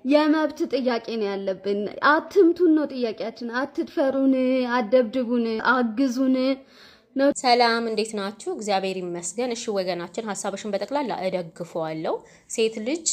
የመብት ጥያቄ ነው ያለብን። አትምቱን ነው ጥያቄያችን። አትድፈሩን፣ አትደብድቡን፣ አግዙን ነው። ሰላም፣ እንዴት ናችሁ? እግዚአብሔር ይመስገን። እሺ ወገናችን፣ ሀሳብሽን በጠቅላላ እደግፈዋለሁ። ሴት ልጅ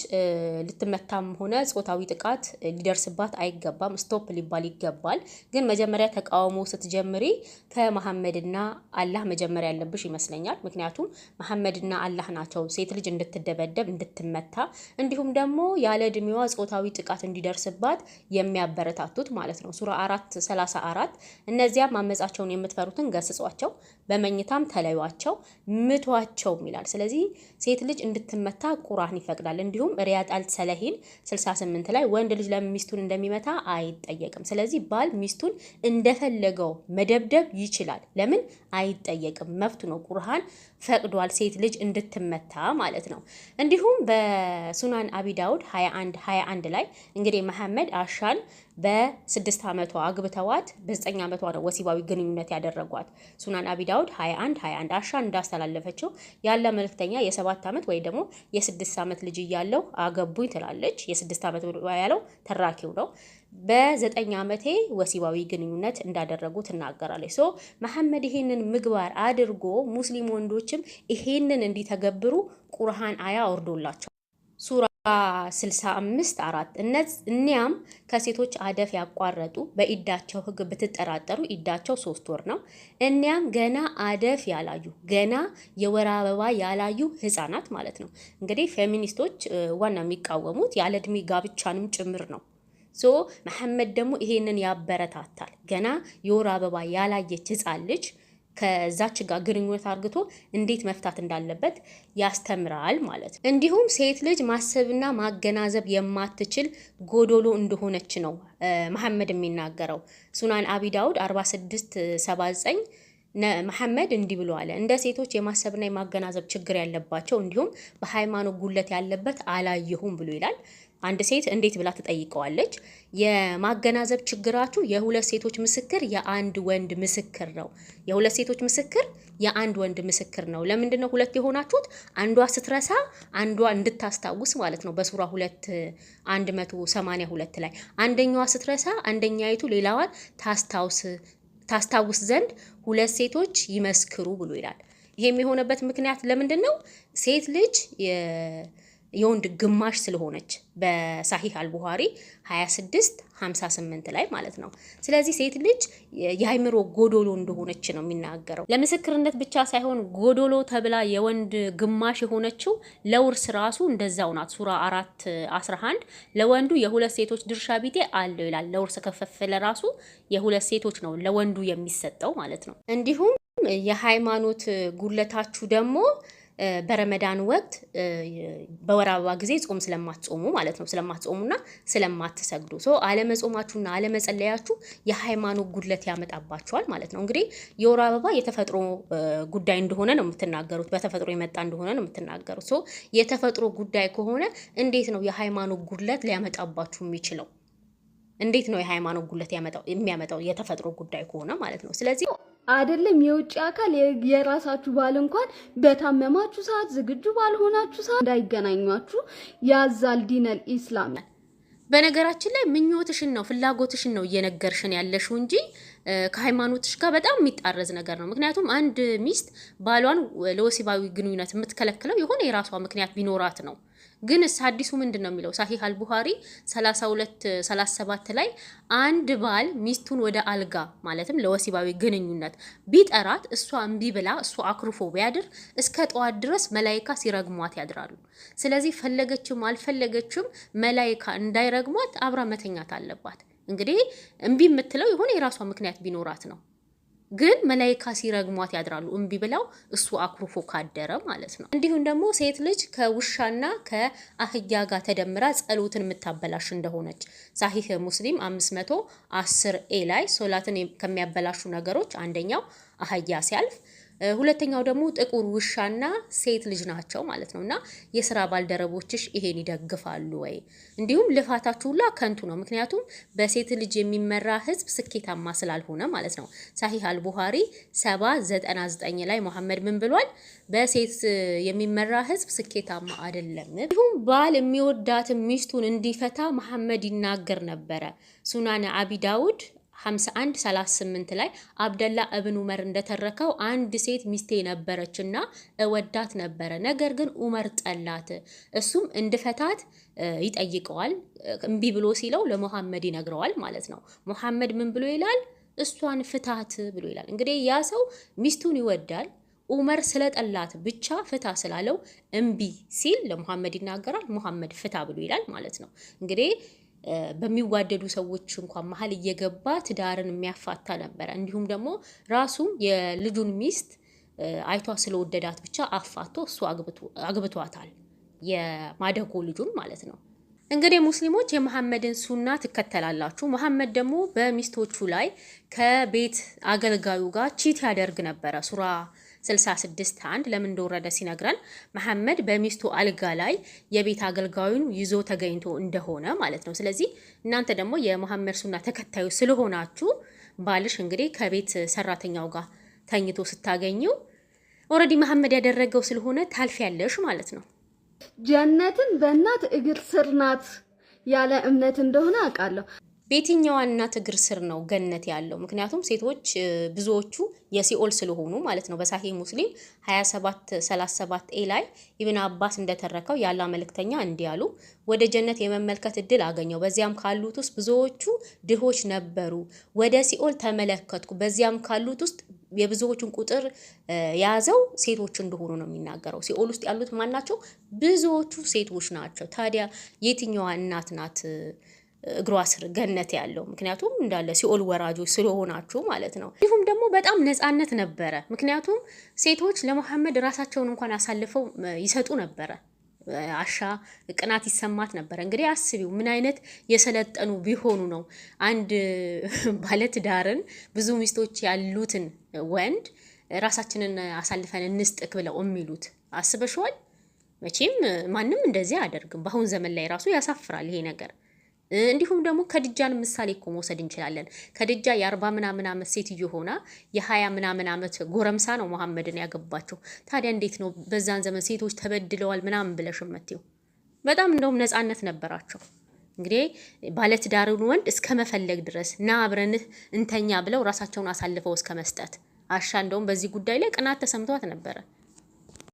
ልትመታም ሆነ ጾታዊ ጥቃት ሊደርስባት አይገባም፣ stop ሊባል ይገባል። ግን መጀመሪያ ተቃውሞ ስትጀምሪ ከመሐመድና አላህ መጀመሪያ ያለብሽ ይመስለኛል። ምክንያቱም መሐመድና አላህ ናቸው ሴት ልጅ እንድትደበደብ፣ እንድትመታ እንዲሁም ደግሞ ያለ እድሜዋ ጾታዊ ጥቃት እንዲደርስባት የሚያበረታቱት ማለት ነው። ሱራ 4:34 እነዚያም አመጻቸውን የምትፈሩትን ገስጿቸው፣ በመኝታም ተለዩአቸው፣ ምቷቸውም ይላል። ስለዚህ ሴት ልጅ እንድትመታ ቁርአን ይፈቅዳል። እንዲሁም ሪያድ አልሰለሂን 68 ላይ ወንድ ልጅ ለምን ሚስቱን እንደሚመታ አይጠየቅም። ስለዚህ ባል ሚስቱን እንደፈለገው መደብደብ ይችላል። ለምን አይጠየቅም? መብቱ ነው። ቁርአን ፈቅዷል ሴት ልጅ እንድትመታ ማለት ነው። እንዲሁም በሱናን አቢ ዳውድ 21 21 ላይ እንግዲህ መሐመድ አሻን በ6 ዓመቷ አግብተዋት በ9 ዓመቷ ነው ወሲባዊ ግንኙነት ያደረጓት። ሱናን አቢ ዳውድ 21 21 አሻን እንዳስተላለፈችው ያለ መልእክተኛ የ7 ዓመት ወይ ደግሞ የ6 ዓመት ልጅ እያለው አገቡኝ ትላለች። የ6 ዓመት ያለው ተራኪው ነው። በ9 ዓመቴ ወሲባዊ ግንኙነት እንዳደረጉ ትናገራለች። So መሐመድ ይሄንን ምግባር አድርጎ ሙስሊም ወንዶችም ይሄንን እንዲተገብሩ ቁርአን አያ አውርዶላቸው ሱራ 65:4 እኒያም ከሴቶች አደፍ ያቋረጡ በኢዳቸው ሕግ ብትጠራጠሩ ኢዳቸው 3 ወር ነው። እኒያም ገና አደፍ ያላዩ፣ ገና የወር አበባ ያላዩ ህጻናት ማለት ነው። እንግዲህ ፌሚኒስቶች ዋና የሚቃወሙት ያለ እድሜ ጋብቻንም ጭምር ነው። So መሐመድ ደግሞ ይሄንን ያበረታታል። ገና የወር አበባ ያላየች ህጻን ልጅ ከዛች ጋር ግንኙነት አርግቶ እንዴት መፍታት እንዳለበት ያስተምራል ማለት ነው። እንዲሁም ሴት ልጅ ማሰብና ማገናዘብ የማትችል ጎዶሎ እንደሆነች ነው መሐመድ የሚናገረው። ሱናን አቢ ዳውድ 4679 መሐመድ እንዲህ ብሎ አለ። እንደ ሴቶች የማሰብና የማገናዘብ ችግር ያለባቸው እንዲሁም በሃይማኖት ጉድለት ያለበት አላየሁም ብሎ ይላል። አንድ ሴት እንዴት ብላ ትጠይቀዋለች? የማገናዘብ ችግራችሁ የሁለት ሴቶች ምስክር የአንድ ወንድ ምስክር ነው። የሁለት ሴቶች ምስክር የአንድ ወንድ ምስክር ነው። ለምንድን ነው ሁለት የሆናችሁት? አንዷ ስትረሳ አንዷ እንድታስታውስ ማለት ነው። በሱራ 2 182 ላይ አንደኛዋ ስትረሳ አንደኛይቱ ሌላዋን ታስታውስ ዘንድ ሁለት ሴቶች ይመስክሩ ብሎ ይላል። ይሄም የሆነበት ምክንያት ለምንድን ነው? ሴት ልጅ የወንድ ግማሽ ስለሆነች በሳሂህ አልቡኻሪ 26 58 ላይ ማለት ነው። ስለዚህ ሴት ልጅ የአይምሮ ጎዶሎ እንደሆነች ነው የሚናገረው። ለምስክርነት ብቻ ሳይሆን ጎዶሎ ተብላ የወንድ ግማሽ የሆነችው ለውርስ ራሱ እንደዛው ናት። ሱራ 4 11 ለወንዱ የሁለት ሴቶች ድርሻ ቢጤ አለው ይላል። ለውርስ ከፈፈለ ራሱ የሁለት ሴቶች ነው ለወንዱ የሚሰጠው ማለት ነው። እንዲሁም የሃይማኖት ጉድለታችሁ ደግሞ በረመዳን ወቅት በወር አበባ ጊዜ ጾም ስለማትጾሙ ማለት ነው። ስለማትጾሙና ስለማትሰግዱ፣ so አለመጾማችሁና አለመጸለያችሁ የሃይማኖት ጉድለት ያመጣባችኋል ማለት ነው። እንግዲህ የወር አበባ የተፈጥሮ ጉዳይ እንደሆነ ነው የምትናገሩት። በተፈጥሮ የመጣ እንደሆነ ነው የምትናገሩት። So የተፈጥሮ ጉዳይ ከሆነ እንዴት ነው የሃይማኖት ጉድለት ሊያመጣባችሁ የሚችለው? እንዴት ነው የሃይማኖት ጉድለት የሚያመጣው የተፈጥሮ ጉዳይ ከሆነ ማለት ነው። ስለዚህ አይደለም የውጭ አካል፣ የራሳችሁ ባል እንኳን በታመማችሁ ሰዓት፣ ዝግጁ ባልሆናችሁ ሰዓት እንዳይገናኟችሁ ያዛል ዲነል ኢስላም። በነገራችን ላይ ምኞትሽን ነው፣ ፍላጎትሽን ነው እየነገርሽን ያለሽው እንጂ ከሃይማኖትሽ ጋር በጣም የሚጣረዝ ነገር ነው። ምክንያቱም አንድ ሚስት ባሏን ለወሲባዊ ግንኙነት የምትከለክለው የሆነ የራሷ ምክንያት ቢኖራት ነው። ግን ሀዲሱ ምንድን ነው የሚለው? ሳሂህ አልቡኻሪ 32 37 ላይ አንድ ባል ሚስቱን ወደ አልጋ ማለትም ለወሲባዊ ግንኙነት ቢጠራት እሷ እምቢ ብላ እሱ አኩርፎ ቢያድር እስከ ጠዋት ድረስ መላይካ ሲረግሟት ያድራሉ። ስለዚህ ፈለገችም አልፈለገችም መላይካ እንዳይረግሟት አብራ መተኛት አለባት። እንግዲህ እምቢ የምትለው የሆነ የራሷ ምክንያት ቢኖራት ነው። ግን መላይካ ሲረግሟት ያድራሉ እምቢ ብለው እሱ አኩርፎ ካደረ ማለት ነው። እንዲሁም ደግሞ ሴት ልጅ ከውሻና ከአህያ ጋር ተደምራ ጸሎትን የምታበላሽ እንደሆነች ሳሂህ ሙስሊም 510 A ላይ ሶላትን ከሚያበላሹ ነገሮች አንደኛው አህያ ሲያልፍ፣ ሁለተኛው ደግሞ ጥቁር ውሻና ሴት ልጅ ናቸው ማለት ነው። እና የስራ ባልደረቦችሽ ይሄን ይደግፋሉ ወይ? እንዲሁም ልፋታችሁ ሁላ ከንቱ ነው። ምክንያቱም በሴት ልጅ የሚመራ ህዝብ ስኬታማ ስላልሆነ ማለት ነው። ሳሂህ አልቡሃሪ 799 ላይ መሐመድ ምን ብሏል? በሴት የሚመራ ህዝብ ስኬታማ አይደለም። እንዲሁም ባል የሚወዳትን ሚስቱን እንዲፈታ መሐመድ ይናገር ነበረ። ሱናን አቢ ዳውድ 5138 ላይ አብደላ እብን ኡመር እንደተረከው አንድ ሴት ሚስቴ ነበረችና እወዳት ነበረ፣ ነገር ግን ኡመር ጠላት። እሱም እንድፈታት ይጠይቀዋል። እምቢ ብሎ ሲለው ለሙሐመድ ይነግረዋል ማለት ነው። ሙሐመድ ምን ብሎ ይላል? እሷን ፍታት ብሎ ይላል። እንግዲህ ያ ሰው ሚስቱን ይወዳል። ኡመር ስለጠላት ብቻ ፍታ ስላለው እምቢ ሲል ለሙሐመድ ይናገራል። ሙሐመድ ፍታ ብሎ ይላል ማለት ነው። እንግዲህ በሚዋደዱ ሰዎች እንኳን መሀል እየገባ ትዳርን የሚያፋታ ነበረ። እንዲሁም ደግሞ ራሱም የልጁን ሚስት አይቷ ስለወደዳት ብቻ አፋቶ እሱ አግብቷታል። የማደጎ ልጁን ማለት ነው። እንግዲህ ሙስሊሞች የመሐመድን ሱና ትከተላላችሁ። መሐመድ ደግሞ በሚስቶቹ ላይ ከቤት አገልጋዩ ጋር cheat ያደርግ ነበረ። ሱራ 66:1 ለምን እንደወረደ ሲነግረን መሐመድ በሚስቱ አልጋ ላይ የቤት አገልጋዩን ይዞ ተገኝቶ እንደሆነ ማለት ነው። ስለዚህ እናንተ ደግሞ የመሐመድ ሱና ተከታዩ ስለሆናችሁ ባልሽ እንግዲህ ከቤት ሰራተኛው ጋር ተኝቶ ስታገኘው already መሐመድ ያደረገው ስለሆነ ታልፊያለሽ ማለት ነው። ጀነትን በእናት እግር ስር ናት ያለ እምነት እንደሆነ አውቃለሁ። በየትኛዋ እናት እግር ስር ነው ገነት ያለው? ምክንያቱም ሴቶች ብዙዎቹ የሲኦል ስለሆኑ ማለት ነው። በሳሂህ ሙስሊም 2737 A ላይ ኢብን አባስ እንደተረከው የአላህ መልእክተኛ እንዲህ አሉ፣ ወደ ጀነት የመመልከት እድል አገኘው። በዚያም ካሉት ውስጥ ብዙዎቹ ድሆች ነበሩ። ወደ ሲኦል ተመለከትኩ። በዚያም ካሉት ውስጥ የብዙዎቹን ቁጥር የያዘው ሴቶች እንደሆኑ ነው የሚናገረው። ሲኦል ውስጥ ያሉት ማን ናቸው? ብዙዎቹ ሴቶች ናቸው። ታዲያ የትኛዋ እናት ናት እግሯ ስር ገነት ያለው? ምክንያቱም እንዳለ ሲኦል ወራጆች ስለሆናችሁ ማለት ነው። እንዲሁም ደግሞ በጣም ነፃነት ነበረ። ምክንያቱም ሴቶች ለመሐመድ ራሳቸውን እንኳን አሳልፈው ይሰጡ ነበረ። አሻ ቅናት ይሰማት ነበረ። እንግዲህ አስቢው ምን አይነት የሰለጠኑ ቢሆኑ ነው አንድ ባለትዳርን ብዙ ሚስቶች ያሉትን ወንድ ራሳችንን አሳልፈን እንስጥክ ብለው የሚሉት አስበሽዋል? መቼም ማንም እንደዚህ አያደርግም። በአሁን ዘመን ላይ ራሱ ያሳፍራል ይሄ ነገር። እንዲሁም ደግሞ ከድጃን ምሳሌ እኮ መውሰድ እንችላለን። ከድጃ የ40 ምናምን ዓመት ሴትዮ ሆና የ20 ምናምን ዓመት ጎረምሳ ነው መሐመድን ያገባቸው። ታዲያ እንዴት ነው በዛን ዘመን ሴቶች ተበድለዋል ምናምን ብለሽ እመትው? በጣም እንደውም ነፃነት ነበራቸው። እንግዲህ ባለትዳርን ወንድ እስከ መፈለግ ድረስ ና አብረንህ እንተኛ ብለው ራሳቸውን አሳልፈው እስከ መስጠት። አሻ እንደውም በዚህ ጉዳይ ላይ ቅናት ተሰምቷት ነበረ።